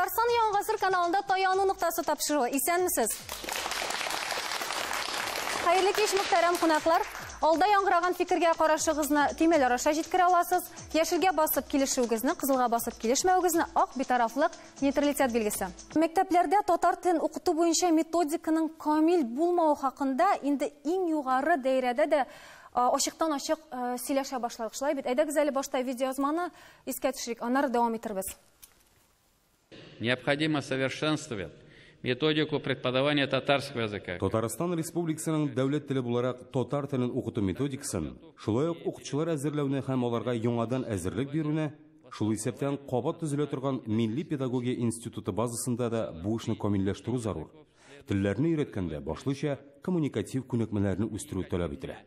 Татарстан Яңа гасыр каналында Таяну ноктасы тапшыруы. Исәнмесез. Хәерле кич, мөхтәрәм кунаклар. Алда яңгыраган фикергә карашыгызны төймәләр аша җиткерә аласыз. Яшелгә басып килешүегезне, кызылга басып килешмәвегезне, ак битарафлык, нейтралитет билгесе. Мәктәпләрдә татар телен укыту буенча методиканың камил булмавы хакында инде иң югары даирәдә дә ачыктан-ачык сөйләшә башладык. Шулай бит? Әйдәгез әле башта видеоязманы искә төшерик, аннары дәвам итербез. Необходимо совершенствовать методику преподавания татарского языка. Татарстан Республикасының дәүләт теле буларак татар телен укыту методикасын, шулай ук укытучылар әзерләүне һәм аларга яңадан әзерлек бирүне, шул исәптән кабат төзелә торган Милли педагогия институты базасында да бу эшне камилләштерү зарур. Телләрне өйрәткәндә башлыча коммуникатив күнекмәләрне үстерү таләп ителә.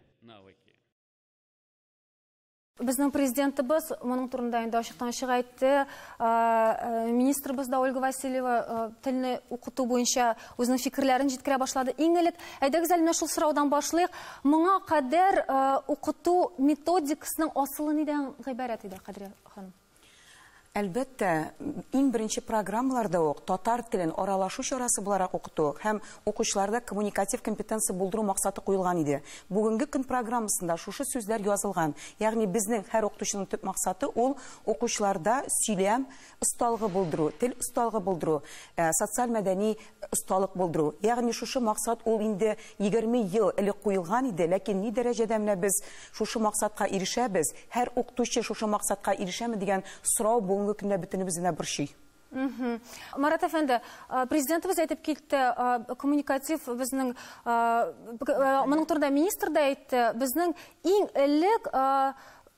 Безнең президентыбыз моның турында инде ачыктан-ачык әйтте. Министрыбыз да Ольга Васильева телне укыту буенча үзенең фикерләрен җиткерә башлады. Иң элек, әйдәгез әле менә шул сораудан башлыйк. Моңа кадәр укыту методикасының асылы нидән гыйбарәт иде, Кадрия ханым? Әлбәттә, иң беренче программаларда ук татар телен аралашу чарасы буларак укыту һәм укучыларда коммуникатив компетенция булдыру максаты куелган иде. Бүгенге көн программасында шушы сүзләр язылган. Ягъни безнең һәр укытучының төп максаты ул укучыларда сөйләм осталыгы булдыру, тел осталыгы булдыру, социаль мәдәни осталык булдыру. Ягъни шушы максат ул инде 20 ел элек куелган иде, ләкин ни дәрәҗәдә менә без шушы максатка ирешәбез, һәр укытучы шушы максатка ирешәме дигән сорау бүгенге көндә бөтенебезне борчый. Марат әфәнде, президентыбыз әйтеп китте, коммуникатив безнең, моның турында министр да әйтте, безнең иң элек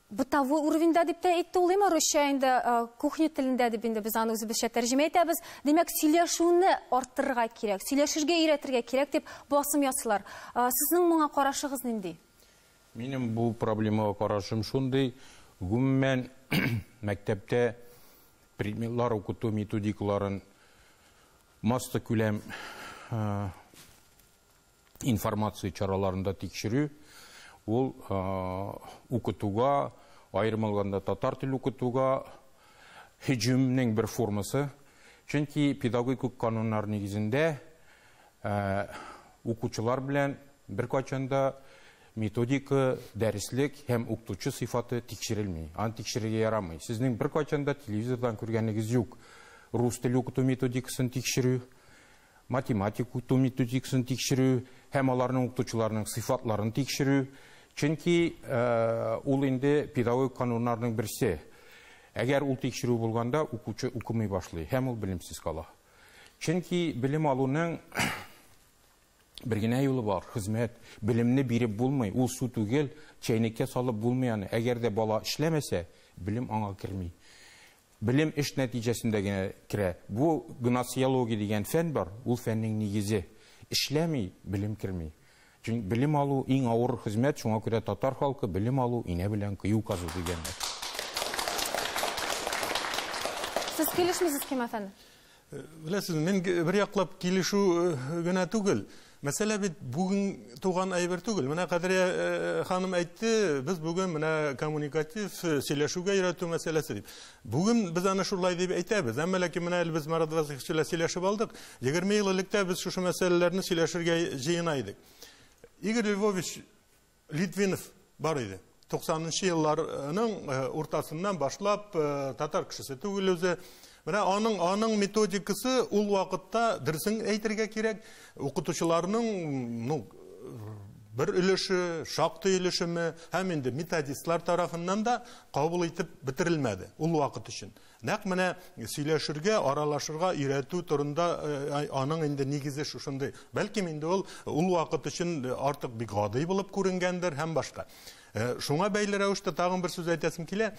бытовой уровеньда дип тә әйтте ул, әмма русча инде кухня телендә дип инде без аны үзебезчә тәрҗемә итәбез. Димәк, сөйләшүне арттырырга кирәк, сөйләшергә өйрәтергә кирәк дип басым ясыйлар. Сезнең моңа карашыгыз нинди? Минем бу проблемага карашым шундый, гомумән мәктәптә предметлар укыту методикаларын массакүләм информация чараларында тикшерү, ул укытуга, аерым алганда татар теле укытуга һөҗүмнең бер формасы. Чөнки педагогик кануннар нигезендә укучылар белән беркайчан да методика, дәреслек һәм укытучы сыйфаты тикшерелми. Аны тикшерергә ярамый. Сезнең беркайчан да телевизордан күргәнегез юк. Рус теле укыту методикасын тикшерү, математик укыту методикасын тикшерү һәм аларның укытучыларының сыйфатларын тикшерү. Чөнки ул инде педагогик кануннарның берсе. Әгәр ул тикшерү булганда укучы укымый башлый һәм ул белемсез кала. Чөнки белем алуның бер генә юлы бар, хезмәт. Белемне биреп булмый, ул су түгел, чәйнеккә салып булмый аны. Әгәр дә бала эшләмәсә, белем аңа керми. Белем эш нәтиҗәсендә генә керә. Бу гносеология дигән фән бар, ул фәннең нигезе. Эшләми, белем керми. Чөнки белем алу иң авыр хезмәт, шуңа күрә татар халкы белем алу инә белән кыю казу дигәннәр. Сез килешмисез, Ким әфәнде? Беләсез, мин бер яклап килешү генә түгел. Мәсьәлә бит бүген туган әйбер түгел. Менә Кадрия ханым әйтте, без бүген менә коммуникатив сөйләшүгә өйрәтү мәсьәләсе дип. Бүген без аны шулай дип әйтәбез. Әмма ләкин менә әле без Марат Васихович белән сөйләшеп алдык. 20 ел элек тә без шушы мәсьәләләрне сөйләшергә җыена идек. Игорь Львович Литвинов бар иде. 90-нчы елларның уртасыннан башлап татар кешесе түгел үзе. Менә аның методикасы ул вакытта, дөресен әйтергә кирәк, укытучыларның, бер өлеше, шактый өлешеме һәм инде методистлар тарафыннан да кабул итеп бетерелмәде ул вакыт өчен. Нәкъ менә сөйләшергә, аралашырга өйрәтү турында аның инде нигезе шушындый. Бәлкем инде ул вакыт өчен артык бик гади булып күренгәндер һәм башка. Шуңа бәйле рәвештә тагын бер сүз әйтәсем килә.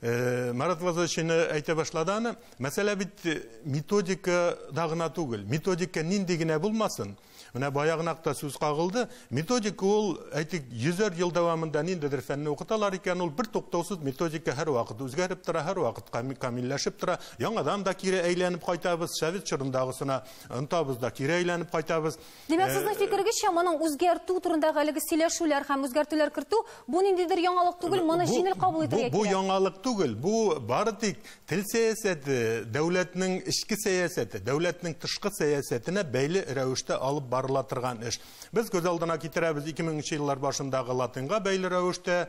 Марат Вазович әйтә башлады аны. Мәсьәлә бит методикада гына түгел. Методика нинди генә булмасын, Менә баягынак та сүз кагылды. Методика ул, әйтик, йөзәр ел дәвамында ниндидер фәнне укыталар икән, ул бер туктаусыз методика һәрвакыт үзгәреп тора, һәрвакыт камилләшеп тора. Яңадан да кире әйләнеп кайтабыз, совет чорындагысына онтабыз да кире әйләнеп кайтабыз. Димәк, сезнең фикерегезчә, моның үзгәртү турындагы әлеге сөйләшүләр һәм үзгәртүләр кертү бу ниндидер яңалык түгел, моны җиңел кабул итәргә Бу кирәк. яңалык түгел, бу бары тик тел сәясәте, дәүләтнең эчке сәясәте, дәүләтнең тышкы сәясәтенә бәйле рәвештә алып барыла торган эш. Без күз алдына китерәбез 2000 еллар башындагы латинга бәйле рәвештә,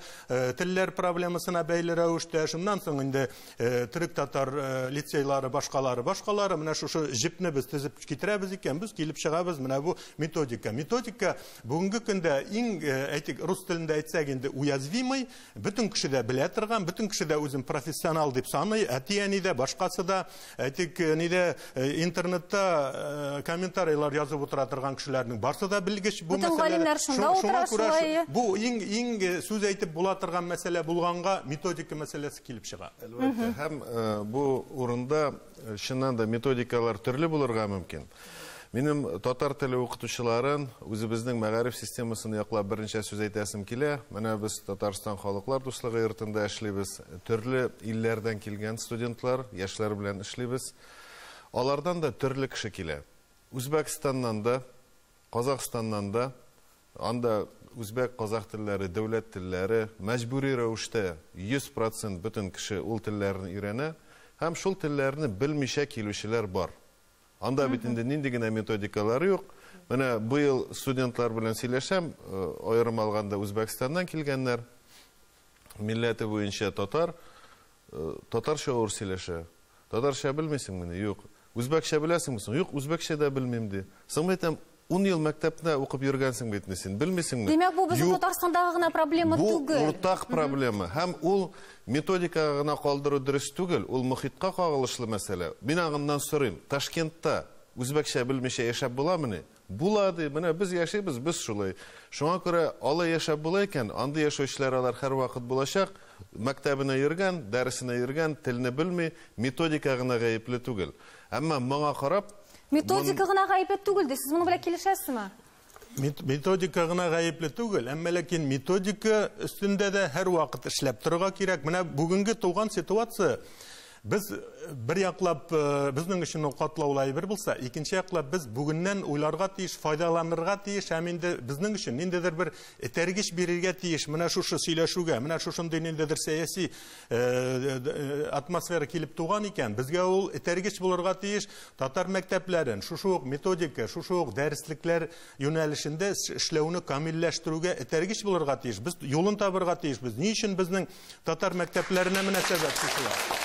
телләр проблемасына бәйле рәвештә, шуннан соң инде төрек-татар лицейлары, башкалары, башкалары, менә шушы җепне без төзеп китерәбез икән, без килеп чыгабыз, менә бу методика. Методика бүгенге көндә иң, әйтик, рус телендә әйтсәк инде уязвимый, бөтен кеше дә белә торган, бөтен кеше дә үзен профессионал дип саный, әти-әни дә, башкасы да, әйтик, нидә, интернетта комментарийлар язып утыра торган кешеләрнең барсы да белгеч бу Бөтен мәсьәләдә. галимнәр шунда Шуңа утыра, күрә шулай. Бу иң сүз әйтеп була торган мәсьәлә булганга методика мәсьәләсе килеп чыга. Әлбәттә, һәм бу урында чыннан да методикалар төрле булырга мөмкин. Минем татар теле укытучыларын үзебезнең мәгариф системасын яклап берничә сүз әйтәсем килә. Менә без Татарстан Халыклар дуслыгы йортында эшлибез. Төрле илләрдән килгән студентлар, яшьләр белән эшлибез. Алардан да төрле кеше килә. Үзбәкстаннан да, Казахстаннан да, анда үзбәк, казах телләре, дәүләт телләре мәҗбүри рәвештә 100% бөтен кеше ул телләрне өйрәнә һәм шул телләрне белмичә килүчеләр бар. Анда бит инде нинди генә методикалар юк. Менә быел студентлар белән сөйләшәм, аерым алганда Үзбәкстаннан килгәннәр, милләте буенча татар, татарча авыр сөйләшә. Татарча белмисеңмени? Юк. Үзбәкчә беләсеңме соң? Юк, үзбәкчә дә белмим ди. Соң әйтәм, 10 ел мәктәптә укып йөргәнсең бит син, белмисеңме? Димәк, бу безнең Юк. Татарстандагы гына проблема Бу түгел. уртак проблема. Һәм ул методикага гына калдыру дөрес түгел, ул мохиткә кагылышлы мәсьәлә. Мин аңыннан сорыйм, Ташкентта үзбәкчә белмичә яшәп буламыни? Була ди. Менә без яшибез, без шулай. Шуңа күрә алай яшәп була икән, андый яшәүчеләр алар һәрвакыт булачак. Мәктәбенә йөргән, дәресенә йөргән, телне белми, методика гына гаепле түгел. Әмма моңа карап Методика гына гаепле түгел ди. Сез моның белән килешәсезме? Методика гына гаепле түгел, әмма ләкин методика өстендә дә һәрвакыт эшләп торырга кирәк. Менә бүгенге туган ситуация без бер яклап, безнең өчен ул катлаулы әйбер булса, икенче яклап без бүгеннән уйларга тиеш, файдаланырга тиеш һәм инде безнең өчен ниндидер бер этәргеч бирергә тиеш. Менә шушы сөйләшүгә, менә шушындый ниндидер сәяси атмосфера килеп туган икән, безгә ул этәргеч булырга тиеш. Татар мәктәпләрен шушы ук методика, шушы ук дәреслекләр юнәлешендә эшләүне камилләштерүгә этәргеч булырга тиеш. Без юлын табырга тиешбез. Ни өчен безнең татар мәктәпләренә мөнәсәбәт шушылай?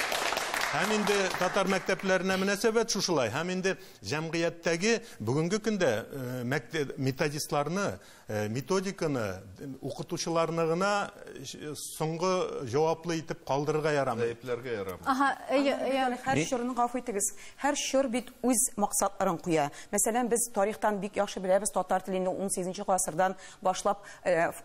Һәм инде татар мәктәпләренә мөнәсәбәт шушылай. Һәм инде җәмгыятьтәге бүгенге көндә методистларны, методиканы, укытучыларны гына соңгы җаваплы итеп калдырырга ярамый. Гаепләргә ярамый. Аһа, әйе, әйе. Һәр чорның, гафу итегез, һәр чор бит үз максатларын куя. Мәсәлән, без тарихтан бик яхшы беләбез, татар телен унсигезенче гасырдан башлап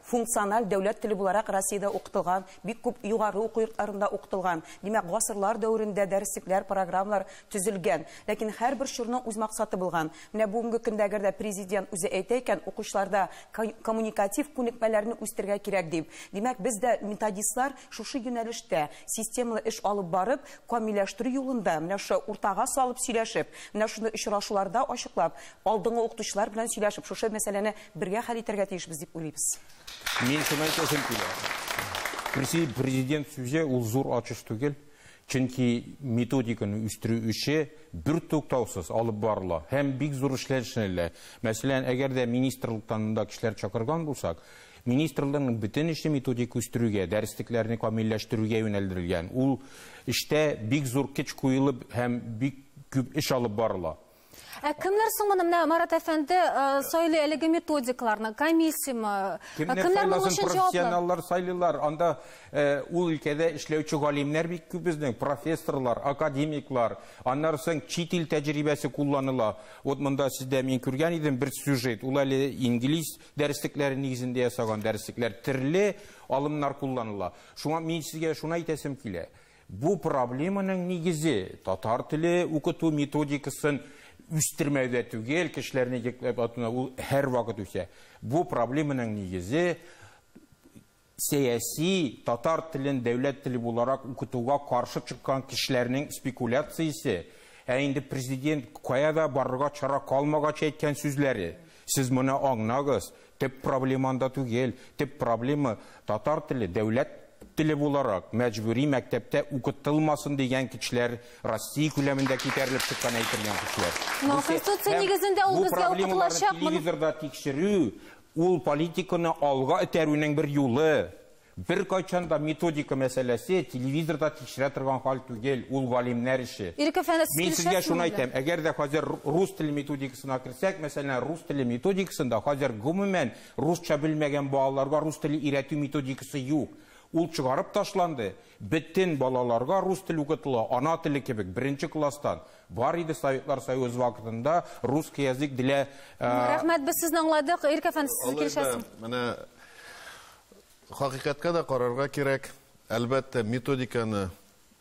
функциональ дәүләт теле буларак Россиядә укытылган, бик күп югары уку йортларында укытылган. Димәк, гасырлар дәверендә дәреслекләр, программалар төзелгән. Ләкин һәрбер чорның үз максаты булган. Менә бүгенге көндә әгәр дә президент үзе әйтә икән, укучыларда коммуникатив күнекмәләрне үстерергә кирәк дип. Димәк, без дә методистлар шушы юнәлештә системалы эш алып барып, камилләштерү юлында, менә шушы уртага салып сөйләшеп, менә шуны очрашуларда ачыклап, алдынгы укытучылар белән сөйләшеп, шушы мәсьәләне бергә хәл итәргә тиешбез дип уйлыйбыз. Мин шуны әйтәсем килә. Президент сүзе ул зур ачыш түгел. Чөнки методиканы үстерү эше бер туктаусыз алып барыла һәм бик зур эшләр эшләнелә. Мәсәлән, әгәр дә министрлыктан да кешеләр чакырган булсак, министрлыкның бөтен эше методика үстерүгә, дәреслекләрне камилләштерүгә юнәлдерелгән. Ул эштә бик зур көч куелып һәм бик күп эш алып барыла. Ә кемнәр соң моны, менә Марат әфәнде сайлый әлеге методикаларны, комиссияме? Кемнәр Кемнәр моның сайласын? өчен җаваплы? Профессионаллар сайлыйлар. Анда ул өлкәдә эшләүче галимнәр бик күп безнең, профессорлар, академиклар. Аннан соң чит ил тәҗрибәсе кулланыла. Вот монда сездә мин күргән идем бер сюжет. Ул әле инглиз дәреслекләре нигезендә ясаган дәреслекләр, төрле алымнар кулланыла. Шуңа мин сезгә шуны әйтәсем килә. Бу проблеманың нигезе татар теле укыту методикасын үстермәүдә түгел, кешеләрне йөкләп атуна, ул һәр вакыт үсә. Бу проблеманың нигезе сәяси татар телен дәүләт теле буларак укытуга каршы чыккан кешеләрнең спекуляциясе. Ә инде президент кая да барырга чара калмагач әйткән сүзләре. Сез моны аңнагыз. Төп проблема анда түгел. Төп проблема татар теле дәүләт теле буларак мәҗбүри мәктәптә укытылмасын дигән кешеләр Россия күләмендә күтәрелеп чыккан әйтелгән кешеләр. Но Конституция нигезендә ул безгә укытылачак. Телевизорда тикшерү ул политиканы алга этәрүнең бер юлы. Бер кайчан да методика мәсьәләсе телевизорда тикшерә торган хәл түгел, ул галимнәр эше. Мин сезгә шуны әйтәм, әгәр дә хәзер рус теле методикасына керсәк, мәсәлән, рус теле методикасында хәзер гомумән русча белмәгән балаларга рус теле өйрәтү методикасы юк. Ул чыгарып ташланды. Бөтен балаларга рус теле укытыла, ана теле кебек, беренче класстан. Бар иде Советлар Союзы вакытында русский язык для... Рәхмәт, без сезне аңладык. Ирек әфәнде, сез килешәсезме? Менә хакыйкатькә дә карарга кирәк. Әлбәттә, методиканы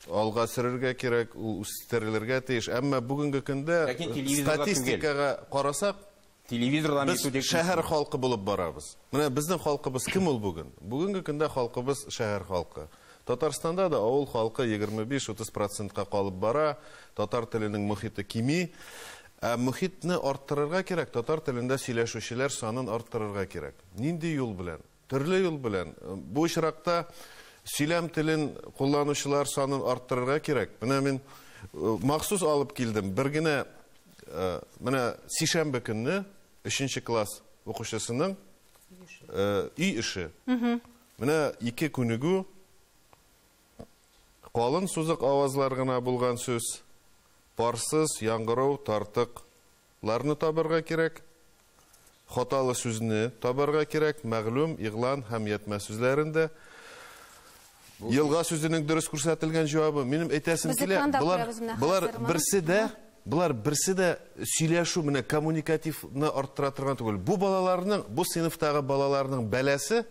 алга сөрергә кирәк, ул үстерелергә тиеш. Әмма бүгенге көндә статистикага карасак, телевизордан без шәһәр халкы булып барабыз. Менә безнең халкыбыз кем ул бүген? Бүгенге көндә халкыбыз шәһәр халкы. Татарстанда да авыл халкы 25-30%-ка калып бара. Татар теленең мөхите кими. Ә мөхитне арттырырга кирәк, татар телендә сөйләшүчеләр санын арттырырга кирәк. Нинди юл белән? Төрле юл белән. Бу очракта сөйләм телен кулланучылар санын арттырырга кирәк. Менә мин махсус алып килдем. Бер генә менә сишәмбе көнне 3нче класс укучысының өй эше. Менә 2 күнегү, калын сузык авазлар гына булган сүз, парсыз, яңгырау, тартыкларны табарга кирәк. Хаталы сүзне табарга кирәк, мәгълүм, игълан һәм ятмә сүзләрендә. Елга сүзенең дөрес күрсәтелгән җавабы. Минем әйтәсем килә, бұлар берсе дә сөйләшү менә коммуникативны арттыра торган түгел. Бу балаларның, бу сыйныфтагы балаларның бәласе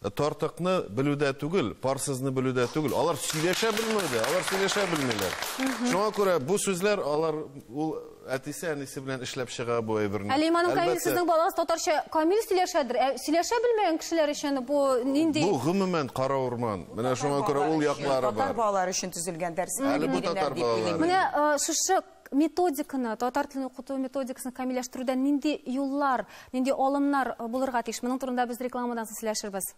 тартыкны белүдә түгел, парсызны белүдә түгел. Алар сөйләшә белмәде, алар сөйләшә белмиләр. Шуңа күрә бу сүзләр алар ул әтисе әнисе белән эшләп чыга бу әйберне. Әле Иманым Камил, сезнең балагыз татарча камил сөйләшәдер. Сөйләшә белмәгән кешеләр өчен бу нинди? Бу гомумән кара урман. Менә шуңа күрә ул яклары бар. Татар балалары өчен төзелгән дәрес. Әле бу татар балалары. Менә шушы методиканы, татар телен укыту методикасын камилләштерүдә нинди юллар, нинди алымнар булырга тиеш? Моның турында без рекламадан соң сөйләшербез.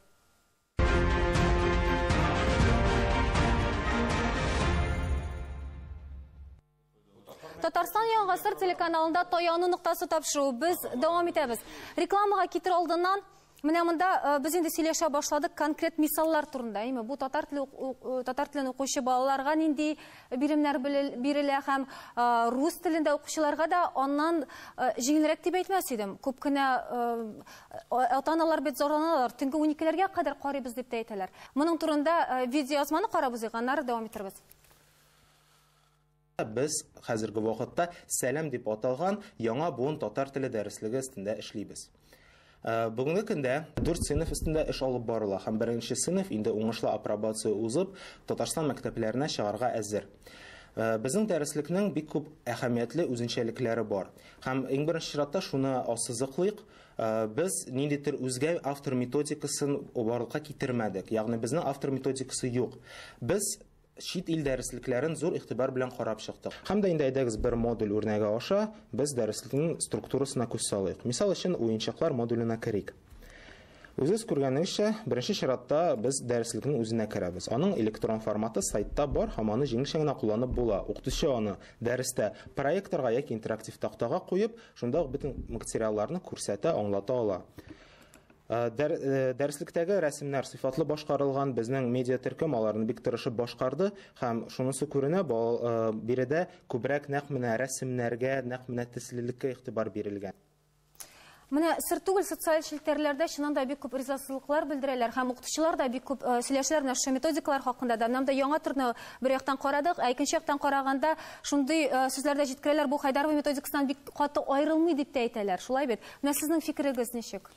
Татарстан Яңа Гасыр телеканалында таяну ноктасы тапшыру. Без дәвам итәбез. Рекламага китер алдыннан менә монда без инде сөйләшә башладык конкрет мисаллар турында, әйме? Бу татар телен укучы балаларга нинди биремнәр бирелә һәм рус телендә укучыларга да аннан җиңелрәк дип әйтмәс идем. Күп кенә ата-аналар бит зарланалар, төнге 12-ләргә кадәр карыйбыз дип тә әйтәләр. Моның турында видеоязманы карап узыйк, аннары дәвам итәрбез. Без хәзерге вакытта Сәлам дип аталган яңа буын татар теле дәреслеге өстендә эшлибез. Бүгенге көндә 4 сыйныф өстендә эш алып барыла һәм беренче сыйныф инде уңышлы апробация узып, Татарстан мәктәпләренә чыгарга әзер. Безнең дәреслекнең бик күп әһәмиятле үзенчәлекләре бар. Һәм иң беренче чиратта шуны ассызыклыйк, без ниндидер үзгә автор методикасын барлыкка китермәдек. Ягъни безнең автор методикасы юк. Без чит ил дәреслекләрен зур игътибар белән карап чыктык. Һәм дә инде әйдәгез бер модуль үрнәге аша без дәреслекнең структурасына күз салыйк. Мисал өчен, уенчыклар модуленә керик. Үзегез күргәнегезчә, беренче чиратта без дәреслекнең үзенә керәбез. Аның электрон форматы сайтта бар һәм аны җиңелчә генә кулланып була. Укытучы аны дәрестә проекторга яки интерактив тактага куеп, шунда ук бөтен материалларны күрсәтә, аңлата ала. Дәреслектәге рәсемнәр сыйфатлы башкарылган, безнең медиа төркем аларны бик тырышып башкарды һәм шунысы күренә, биредә күбрәк нәкъ менә рәсемнәргә, нәкъ менә төслелеккә игътибар бирелгән. Менә сер түгел, социаль челтәрләрдә чыннан да бик күп ризасызлыклар белдерәләр һәм укытучылар да бик күп сөйләшәләр менә шушы методикалар хакында да. Менә яңа төрне бер яктан карадык, ә икенче яктан караганда шундый сүзләр дә җиткерәләр, бу Хайдарова методикасыннан бик каты аерылмый дип тә әйтәләр. Шулай бит? Менә сезнең фикерегез ничек?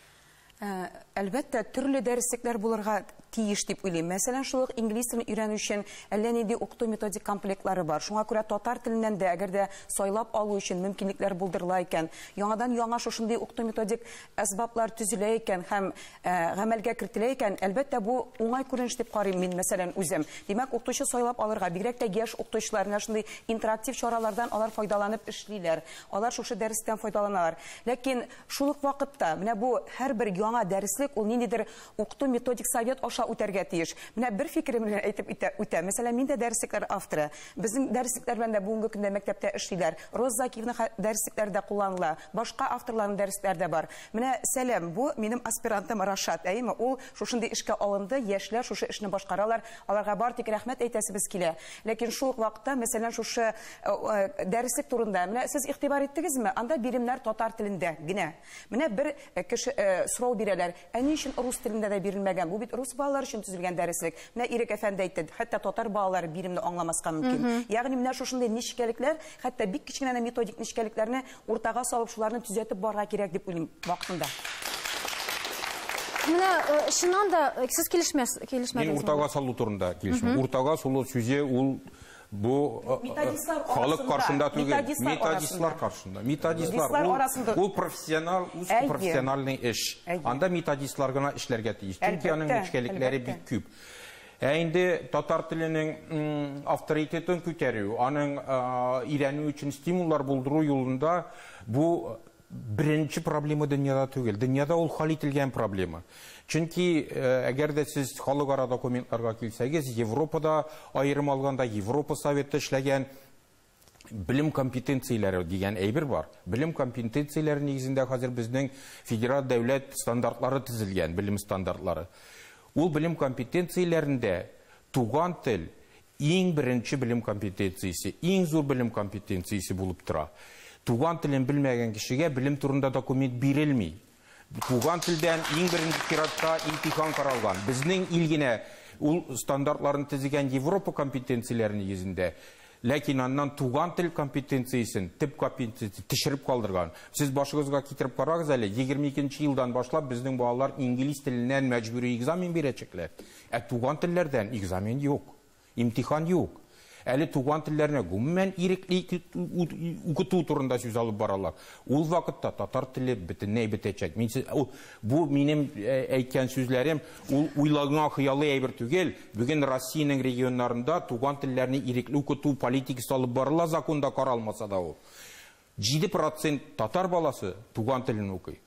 Әлбәттә, төрле дәреслекләр булырга тиеш дип уйлыйм. Мәсәлән, шул ук инглиз телен өйрәнү өчен әллә нинди укыту методик комплектлары бар. Шуңа күрә татар теленнән дә әгәр дә сайлап алу өчен мөмкинлекләр булдырыла икән, яңадан яңа шушындый укыту методик әсбаплар төзелә икән һәм гамәлгә кертелә икән, әлбәттә, бу уңай күренеш дип карыйм мин, мәсәлән, үзем. Димәк, укытучы сайлап алырга, бигрәк тә яшь укытучылар менә шундый интерактив чаралардан алар файдаланып эшлиләр. Алар шушы дәрестән файдаланалар. Ләкин шул ук вакытта менә бу һәрбер яңа дәреслек ул ниндидер укыту методик совет аша үтәргә тиеш. Менә бер фикерем белән әйтеп үтә. Мәсәлән, мин дә дәреслекләр авторы. Безнең дәреслекләр белән дә бүгенге көндә мәктәптә эшлиләр. Роза Закиевна дәреслекләре дә кулланыла. Башка авторларның дәресләре дә бар. Менә сәлам, бу минем аспирантым Рашат. Әйеме, ул шушындый эшкә алынды, яшьләр шушы эшне башкаралар. Аларга бар тик рәхмәт әйтәсебез килә. Ләкин шул ук вакытта, мәсәлән, шушы дәреслек турында, менә сез игътибар иттегезме? Анда биремнәр татар телендә генә. Менә бер кеше сорау бирәләр. Ә ни өчен рус телендә дә бирелмәгән? Бу бит рус балалар өчен төзелгән дәреслек. Менә Ирек әфәнде әйтте, хәтта татар балалары биремне аңламаска мөмкин. Ягъни менә шушындый нечкәлекләр, хәтта бик кечкенә методик нечкәлекләрне уртага салып, шуларны төзәтеп барырга кирәк дип уйлыйм вакытында. Менә чыннан да сез килешмәдегез. Мин уртага салу турында килешмим. Уртага салу сүзе ул бу халык каршында түгел, методистлар каршында. Методистлар ул профессионал, үз профессиональный эш. Анда методистлар гына эшләргә тиеш. Чөнки аның нечкәлекләре бик күп. Ә инде татар теленең авторитетын күтәрү, аның өйрәнү өчен стимуллар булдыру юлында бу беренче проблема дөньяда түгел. Дөньяда ул хәл ителгән проблема. Чөнки әгәр дә сез халыкара документларга килсәгез, Европада аерым алганда Европа Советы эшләгән белем компетенцияләре дигән әйбер бар. Белем компетенцияләре нигезендә хәзер безнең федераль дәүләт стандартлары төзелгән, белем стандартлары. Ул белем компетенцияләрендә туган тел иң беренче белем компетенциясе, иң зур белем компетенциясе булып тора. Туган телен белмәгән кешегә белем турында документ бирелми. Туган телдән иң беренче чиратта имтихан каралган. Безнең ил генә ул стандартларын төзегән Европа компетенцияләре нигезендә. Ләкин аннан туган тел компетенциясен, төп компетенциясен төшереп калдырган. Сез башыгызга китереп карагыз әле, 22 елдан башлап безнең балалар инглиз теленнән мәҗбүри экзамен бирәчәкләр. Ә туган телләрдән экзамен юк, имтихан юк. Әле туган телләренә гомумән ирекле укыту турында сүз алып баралар. Ул вакытта татар теле бөтенләй бетәчәк. Бу минем әйткән сүзләрем, ул уйлаган хыялый әйбер түгел. Бүген Россиянең регионнарында туган телләрне ирекле укыту политикасы алып барыла, законда каралмаса да ул. 7% татар баласы туган телен укый.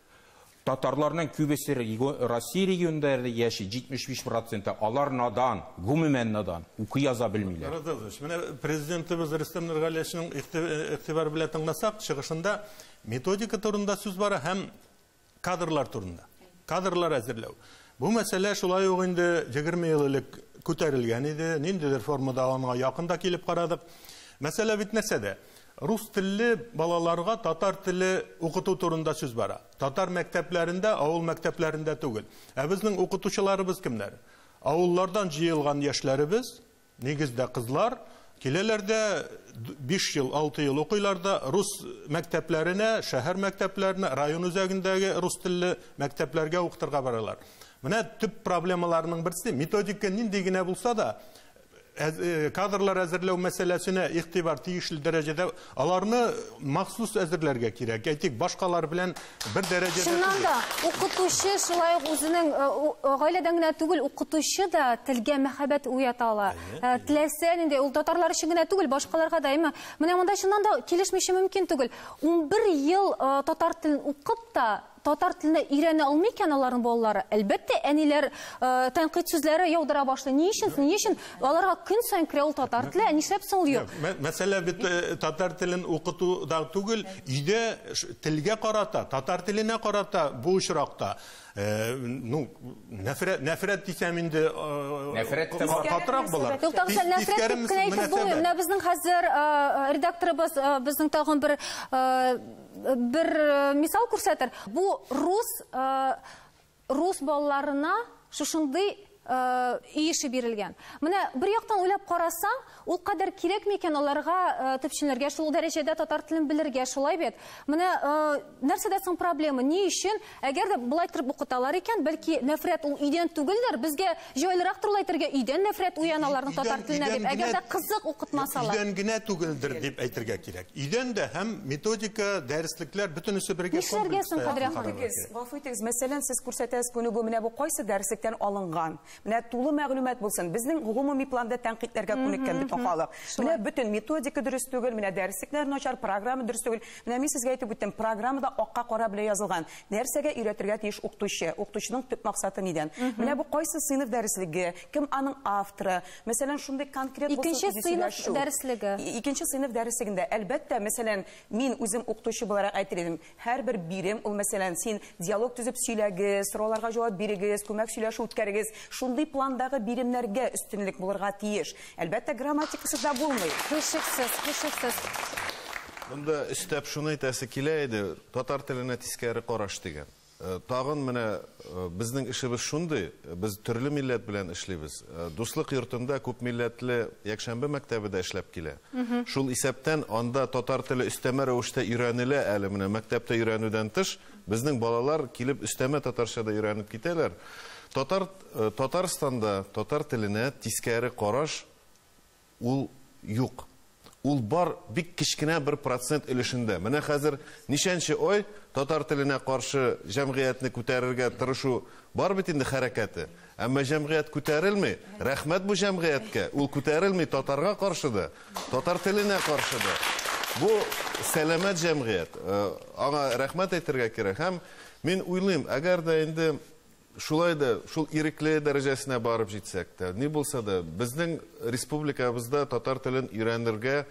Татарларның күбесе Россия регионнарында яши, 75% алар надан, гомумән надан, укый яза белмиләр. Менә президентыбыз Рөстәм Нургалиевичның игътибар белән тыңласак, чыгышында методика турында сүз бара һәм кадрлар турында. Кадрлар әзерләү. Бу мәсьәлә шулай ук инде 20 ел элек күтәрелгән иде, ниндидер формада аңа якында килеп карадык. Мәсьәлә бит нәрсәдә? Рус телле балаларга татар теле укыту турында сүз бара. Татар мәктәпләрендә, авыл мәктәпләрендә түгел. Ә безнең укытучыларыбыз кемнәр? Авыллардан җыелган яшьләребез, нигездә кызлар, киләләр дә 5 ел, 6 ел укыйлар да рус мәктәпләренә, шәһәр мәктәпләренә, район үзәгендәге рус телле мәктәпләргә укытырга баралар. Менә төп проблемаларның берсе методика нинди генә булса да, кадрлар әзерләү мәсьәләсенә игътибар тиешле дәрәҗәдә аларны махсус әзерләргә кирәк. Әйтик, башкалар белән бер дәрәҗәдә. Чыннан да укытучы шулай ук үзенең гаиләдән генә түгел, укытучы да телгә мәхәббәт уята ала. Теләсә нинди, ул татарлар өчен генә түгел, башкаларга да. Әмма менә монда чыннан да килешмичә мөмкин түгел. 11 ел татар телен укып та татар теленә өйрәнә алмый икән аларның балалары. Әлбәттә, әниләр тәнкыйть сүзләре яудыра башлый. Ни өчен? Ни өчен аларга көн саен керә ул татар теле, ә нишләп соң ул юк? Мәсьәлә бит татар телен укытуда түгел, өйдә телгә карата, татар теленә карата бу очракта ну, нәфрәт дисәм инде катырак булыр. Юк, тагын нәфрәт дип кенә әйтеп булмый. Менә безнең хәзер редакторыбыз безнең тагын бер мисал күрсәтер. Бу рус балаларына шушындый өй эше бирелгән. Менә бер яктан уйлап карасаң, ул кадәр кирәк микән аларга төпченергә, шул дәрәҗәдә татар телен белергә, шулай бит. Менә нәрсәдә соң проблема? Ни өчен? Әгәр дә болай торып укыталар икән, бәлки нәфрәт ул өйдән түгелдер, безгә җайлырак турылай әйтергә, өйдән нәфрәт уяна аларның татар теленә дип. Әгәр дә кызык укытмасалар. Өйдән генә түгелдер дип әйтергә кирәк. Өйдән дә һәм методика, дәреслекләр бөтенесе бергә комплекста. Гафу итегез, мәсәлән, сез күрсәтәсез күнегү, менә бу кайсы дәреслектән алынган? Менә тулы мәгълүмат булсын. Безнең гомуми планда тәнкыйтьләргә күнеккән бөтен халык. Менә бөтен методика дөрес түгел, менә дәреслекләр начар, программа дөрес түгел. Менә мин сезгә әйтеп үттем, программада акка кара белән язылган. Нәрсәгә өйрәтергә тиеш укытучы? Укытучының төп максаты нидән? Менә бу кайсы сыйныф дәреслеге, кем аның авторы? Мәсәлән, шундый конкрет булсын. Икенче сыйныф дәреслеге. Икенче сыйныф дәреслегендә, әлбәттә, мәсәлән, мин үзем укытучы буларак әйтер идем, һәрбер бирем ул, мәсәлән, син диалог төзеп сөйләгез, сорауларга җавап бирегез, күмәк сөйләшү үткәрегез. Шундый пландагы биремнәргә өстенлек булырга тиеш. Әлбәттә, грамматикасы да булмый. Һичшиксез, һичшиксез. Монда өстәп шуны әйтәсе килә иде, татар теленә тискәре караш дигән. Тагын менә безнең эшебез шундый, без төрле милләт белән эшлибез. Дуслык йортында күп милләтле якшәмбе мәктәбе дә эшләп килә. Шул исәптән анда татар теле өстәмә рәвештә өйрәнелә әле, менә мәктәптә өйрәнүдән тыш, безнең балалар килеп өстәмә татарча да өйрәнеп китәләр. Татарстанда татар теленә тискәре караш ул юк. Ул бар бик кечкенә бер процент өлешендә. Менә хәзер ничәнче ай татар теленә каршы җәмгыятьне күтәрергә тырышу бар бит инде хәрәкәте. Әмма җәмгыять күтәрелми. Рәхмәт бу җәмгыятькә. Ул күтәрелми татарга каршы да, татар теленә каршы да. Бу сәламәт җәмгыять. Аңа рәхмәт әйтергә кирәк. Һәм мин уйлыйм, әгәр дә инде шулай да шул ирекле дәрәҗәсенә барып җитсәк тә, ни булса да, безнең республикабызда татар телен өйрәнергә,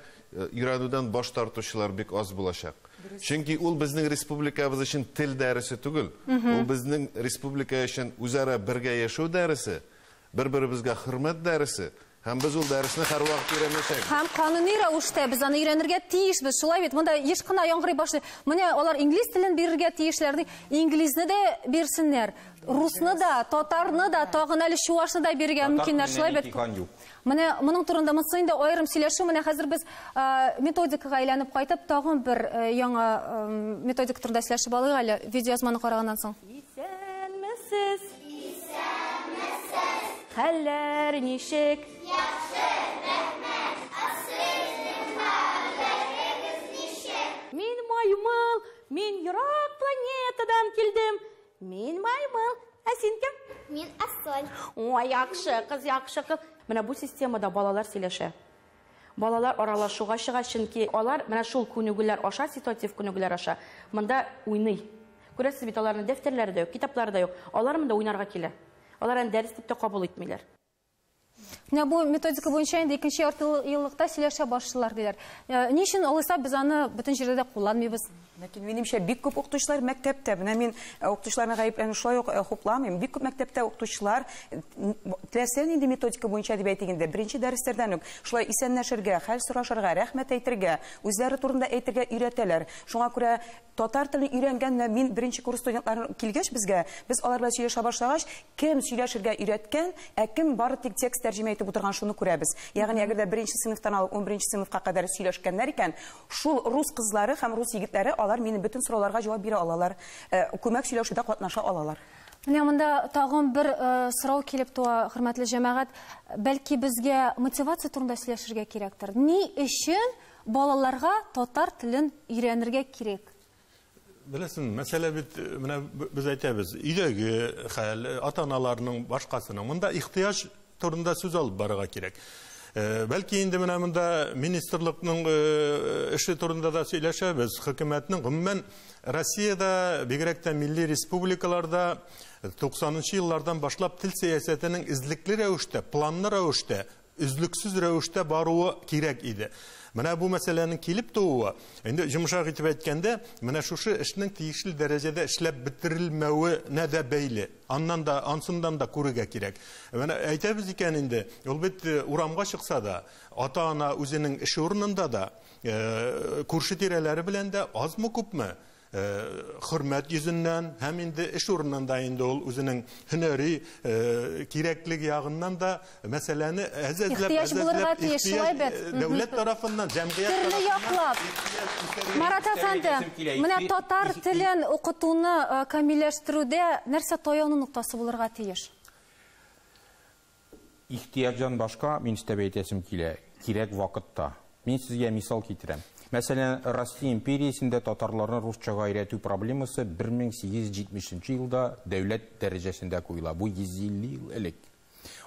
өйрәнүдән баш тартучылар бик аз булачак. Чөнки ул безнең республикабыз өчен тел дәресе түгел, ул безнең республика өчен үзара бергә яшәү дәресе, бер-беребезгә хөрмәт дәресе. Һәм без ул дәресне һәрвакыт өйрәнәчәкбез. Һәм кануни рәвештә без аны өйрәнергә тиешбез. Шулай бит, монда еш кына яңгырый башлый. Менә алар инглиз телен бирергә тиешләр ди. Инглизне дә бирсеннәр, русны да, татарны да, тагын әле чуашны да бирергә мөмкиннәр. Шулай бит. Менә моның турында монысы инде аерым сөйләшү. Менә хәзер без методикага әйләнеп кайтып, тагын бер яңа методика турында сөйләшеп алыйк әле видеоязманы караганнан соң. Исәнмесез. Исәнмесез. Хәлләр ничек? Яхшы, рәхмәт. Ә сезнең хәлләрегез ничек? Мин маймыл, мин ерак планетадан килдем. Мин маймыл. Ә син кем? Мин Ассоль. Ой, яхшы кыз, яхшы кыз. Менә бу системада балалар сөйләшә. Балалар аралашуга чыга, чөнки алар менә шул күнегүләр аша, ситуатив күнегүләр аша монда уйный. Күрәсез бит, аларның дәфтәрләре дә юк, китаплары да юк. Алар монда уйнарга килә. Алар аны дәрес дип тә кабул итмиләр. Менә бу методика буенча инде икенче ярты еллыкта сөйләшә башлыйлар диләр. Ни өчен алайса без аны бөтен җирдә дә кулланмыйбыз? Ләкин минемчә бик күп укытучылар мәктәптә, менә мин укытучыларны гаепләнү шулай ук хупламыйм. Бик күп мәктәптә укытучылар теләсә нинди методика буенча дип әйтик инде, беренче дәресләрдән үк шулай исәнләшергә, хәл сорашырга, рәхмәт әйтергә, үзләре турында әйтергә өйрәтәләр. Шуңа күрә татар телен өйрәнгән мин беренче курс студентлары килгәч безгә, без алар белән сөйләшә башлагач, кем сөйләшергә өйрәткән, ә кем бары тик текст тәрҗемә итеп утырган, шуны күрәбез. Ягъни әгәр дә беренче сыйныфтан алып 11 сыйныфка кадәр сөйләшкәннәр икән, шул рус кызлары һәм рус егетләре алар минем бөтен сорауларга җавап бирә алалар, күмәк сөйләшүдә катнаша алалар. Менә монда тагын бер сорау килеп туа, хөрмәтле җәмәгать, бәлки безгә мотивация турында сөйләшергә кирәктер. Ни өчен балаларга татар телен өйрәнергә кирәк? Беләсең, мәсьәлә бит менә без әйтәбез, өйдәге хәл, ата-аналарның башкасының монда ихтыяҗ турында сүз алып барырга кирәк. Бәлки инде менә монда министрлыкның эше турында да сөйләшәбез. Хөкүмәтнең гомумән Россиядә, бигрәк тә милли республикаларда 90-нчы еллардан башлап тел сәясәтенең эзлекле рәвештә, планлы рәвештә, өзлексез рәвештә баруы кирәк иде. Менә бу мәсьәләнең килеп тууы, инде йомшак итеп әйткәндә, менә шушы эшнең тиешле дәрәҗәдә эшләп бетерелмәвенә дә бәйле. Аннан да, ансындан да күрергә кирәк. Менә әйтәбез икән инде, ул бит урамга чыкса да, ата-ана үзенең эш урынында да, күрше тирәләре белән дә азмы күпме хөрмәт йөзеннән һәм инде эш урынында инде ул үзенең һөнәри кирәклеге ягыннан да мәсьәләне әз-әзләп Ихтыяҗ булырга тиеш, шулай бит. Дәүләт тарафыннан, җәмгыять Төрле яклап. Марат әфәнде, менә татар телен укытуны камилләштерүдә нәрсә таяну ноктасы булырга тиеш? Ихтыяҗдан башка мин өстәп әйтәсем килә, кирәк вакытта. Мин сезгә мисал китерәм. Мәсәлән, Россия империясендә татарларны русчага өйрәтү проблемасы 1870 елда дәүләт дәрәҗәсендә куела. Бу 150 ел элек.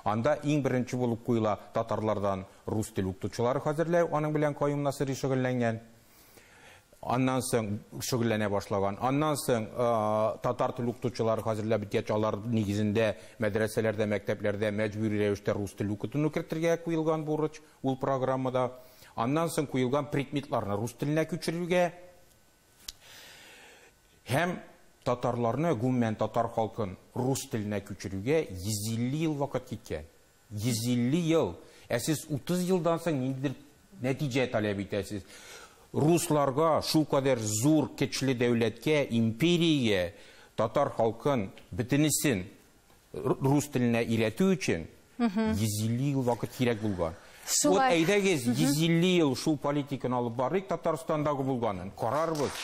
Анда иң беренче булып куела татарлардан рус тел укытучылары хәзерләү, аның белән Каюм Насыйри шөгыльләнгән. Аннан соң шөгыльләнә башлаган. Аннан соң татар тел укытучылары хәзерләп беткәч, алар нигезендә мәдрәсәләрдә, мәктәпләрдә мәҗбүри рәвештә рус тел укытуны кертергә куелган бурыч ул программада. Аннан соң куелган предметларны рус теленә күчерергә һәм татарларны, гомумән татар халкын рус теленә күчерүгә 150 ел вакыт киткән. 150 ел. Ә сез 30 елдан соң ниндидер нәтиҗә таләп итәсез. Русларга шул кадәр зур көчле дәүләткә, империягә татар халкын бөтенесен рус теленә өйрәтү өчен 150 ел вакыт кирәк булган. Вот әйдәгез 150 ел шул политиканы алып барыйк Татарстандагы булганын. Карарбыз.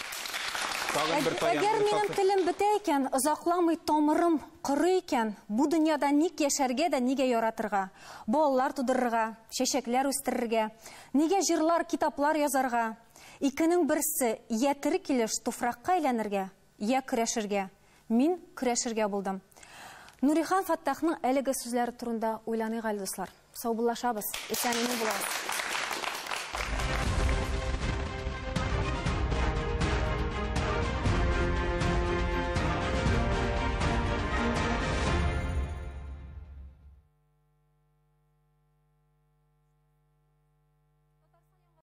Әгәр минем телем бетә икән, озакламый тамырым коры икән, бу дөньяда ник яшәргә дә нигә яратырга, балалар тудырырга, чәчәкләр үстерергә, нигә җырлар, китаплар язарга, икенең берсе я тере килеш туфракка әйләнергә, я көрәшергә. Мин көрәшергә булдым. Нурихан Фаттахның әлеге сүзләре турында уйланыйк әле, дуслар. Саубуллашабыз. Исән-имин булыгыз.